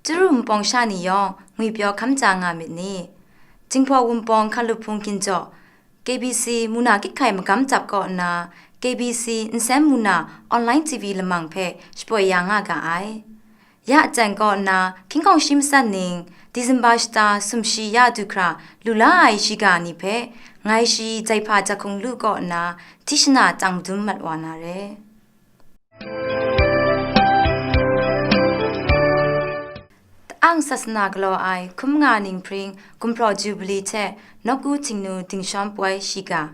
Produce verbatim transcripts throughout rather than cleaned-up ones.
Chyaru Wunpawng sha ni yawng ngwipyaw hkam ja nga myit ni? Jinghpaw Wunpawng hkalup hpung ginjaw, K B C muna kyit hkai magam dap kaw nna, K B C nsem muna online T V lamang hpe shapoi ya nga ga ai. Ya aten kaw nna, hkying hkawng shi matsat ning, December shata sumshi ya du hkra lu la ai shiga ni hpe, ngai shi Jai Hpa Jahkung Lu kaw nna, Tishna tang madun mat wa na re. Ta'ang sasana galaw ai hkum nga ning hpring gumhpraw Jubili hte nawku Htingnu dingshawn poi shiga.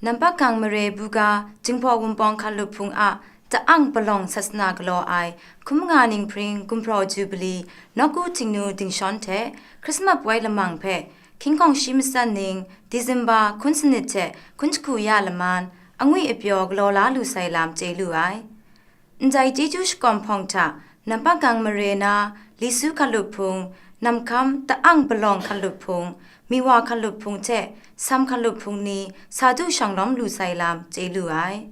Nampak Gang mare buga Jinghpaw Wunpawng hkalup hpung a Ta'ang palawng sasana galaw ai hkum nga ning hpring gumhpraw Jubili nawku Htingnu dingshawn hte Hkristmas poi lamang hpe hkying hkawng shi matsat ning December hkun sanit hte hkun jahku ya laman angwi apyaw galaw la lu sai lam chye lu ai. Ndai chyeju shakawn hpawng hta, Nampak Gang mare na, Lisu hkalup hpung, Namhkam Ta'ang palawng hkalup hpung, Miwa hkalup hpung hte Sam hkalup hpung ni sa du shang lawm lu sai lam chye lu ai.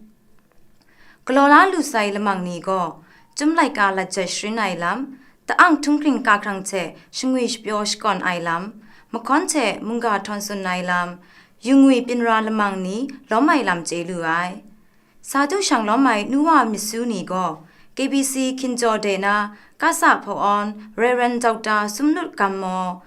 Galaw la lu sai lamang ni gaw, Chyum laika lat jai sharin ai lam, Ta'ang htunghkring kahkrang hte shangwi shapyaw shakawn ai lam, mahkawn hte mungga htawn tsun ai lam, yu ngwi pyin ra lamang ni lawm ai lam chye lu ai. Sa du shang lawm ai nu wa myit su ni gaw, K B C hkinjaw de na, Kasa Hpaw-awn, Rev. Doctor Sumnut Gammaw,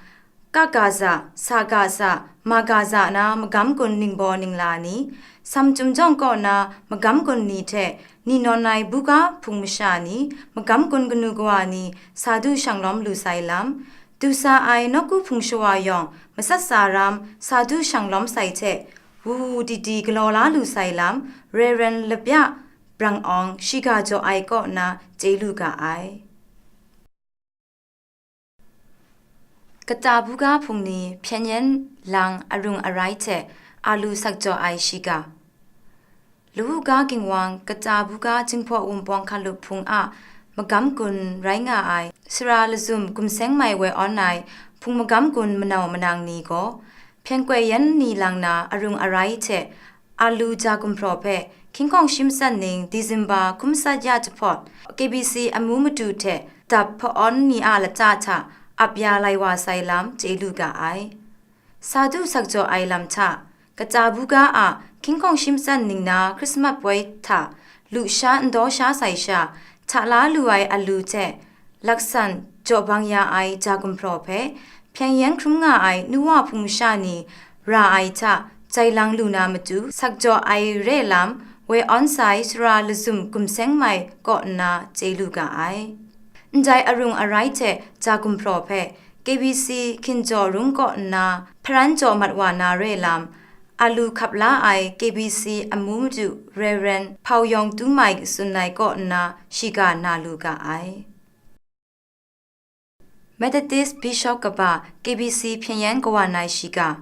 Ka Ga Za, Sa Ga Za, Ma Ga Za na magam gun ningbaw ningla ni, Sam Chyum Jawng kaw na magam gun ni hte ni nawn ai buga hpung masha ni, magam gun kanu kawa ni, sa du shang lawm lu sai lam, du sa ai nawku hpung shawa yawng matsat sa ram sa du shang lawm sai hte, wu wu di di galaw la lu sai lam, Rev. Labya Brang Awng shiga jaw ai kaw nna chye lu ga ai. Kata buga hpung ni hpyen yen lang arung arai hte alu sak jaw ai shiga. Lawu ga Ginwang kata buga Jinghpaw Wunpawng hkalup hpung a magam gun rai nga ai, sara lazum gumseng mai woi awn ai hpung magam gun manau manang ni gaw, hpyen koi yan ni lang na arung arai hte alu ja gumhpraw hpe hkying hkawng shi matsat ning December hkun matsat ya jahpawt, K B C amu madu hte dap hpa-awn ni a lata hta ap ya lai wa sai lam chye lu ga ai. Sa du sak jaw ai lam hta, kata buga a hkying hkawng shi matsat ning na Hkristmas poi hta lusha ndaw sha sai sha, hta la lu ai alu hte laksan jaw bang ya ai ja gumhpraw hpe, hpyen yen hkrum nga ai nu wa hpung masha ni ra ai hta jai lang lu na matu, sak jaw ai re lam, woi awn sai sara lazum gumseng mai kaw nna chye lu ga ai. Ndai arung arai hte ja gumhpraw hpe, K B C hkinjaw rung kaw nna hparan jaw mat wa na re lam, alu hkap la ai K B C amu madu Rev. Hpau Yawng Tu Mai tsun ai kaw nna shiga na lu ga ai. Methodist Bishop kaba K B C hpyen yen kawan ai shiga.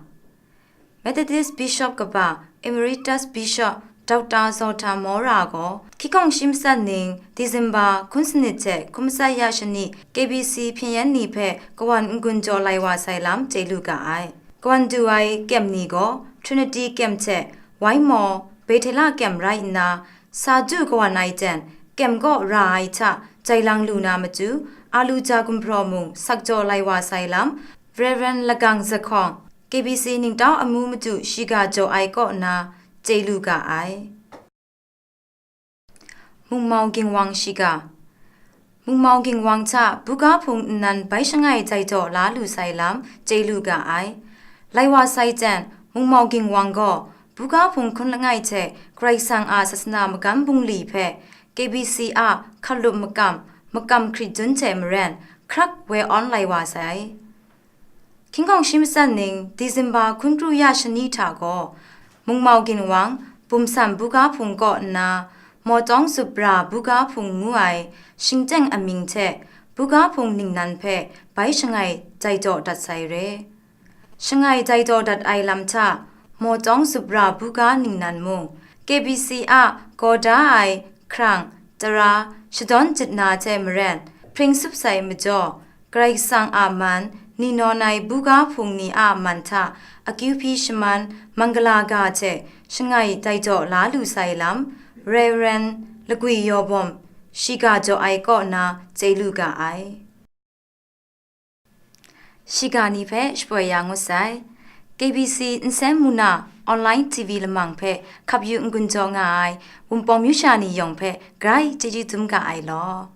Methodist Bishop kaba Emeritus Bishop Doctor Zawhta Mawra gaw, hkying hkawng shi matsat ning December hkun sanit hte hkun matsat ya shani K B C hpyen yen ni hpe kawan n-gun jaw lai wa sai lam chye lu ga ai. Kawan du ai kyem ni gaw Trinity kyem hte Waimaw, Bethela kyem rai nna, sa du kawan ai jan, kyem kaw ra ai hta jai lang lu na matu, alu ja gumhpraw mung sak jaw lai wa sai lam, Rev. Lagang Zahkawng, K B C ningtau amu madu shiga jaw ai kaw nna chye lu ga ai. Mungmau Ginwang shiga. Mungmau Ginwang hta buga hpung nnan bai shangai jai jaw la lu sai lam chye lu ga ai. Lai wa sai jan, Mungmau Ginwang gaw buga hpung hkun langai hte Karai Kasang a sasana magam bungli hpe K B C a hkalup makam, makam hkrit dun hte maren, hkrak woi awn lai wa sai. Hkying hkawng shi matsat ning December hkun kru ya shani hta gaw, Mungmau Ginwang, Bumsam buga hpung kaw nna, Mawtawng Zubra buga hpung ngu ai shingteng amying hte buga hpung ningnan hpe bai shangai jai jaw dat sai re. Shangai jai jaw dat ai lam hta, Mawtawng Zubra buga ningnan mung, K B C a gaw da ai hkrang, tara, shadawn jit na hte maren, hpring sup sai majaw, Karai Kasang a man, ni nawn ai buga hpung ni a man hta akyu hpyi shaman, manggala ga hte shangai jai jaw la lu sai lam, Rev. Lagwi Yaw Bawm shiga jaw ai kaw nna chye lu ga ai. Shiga ni hpe shapoi ya ngut sai. K B C nsen mu na online T V lamang hpe hkap yu n-gun jaw nga ai Wunpawng myu sha ni yawng hpe grai chyeju dum ga ai law.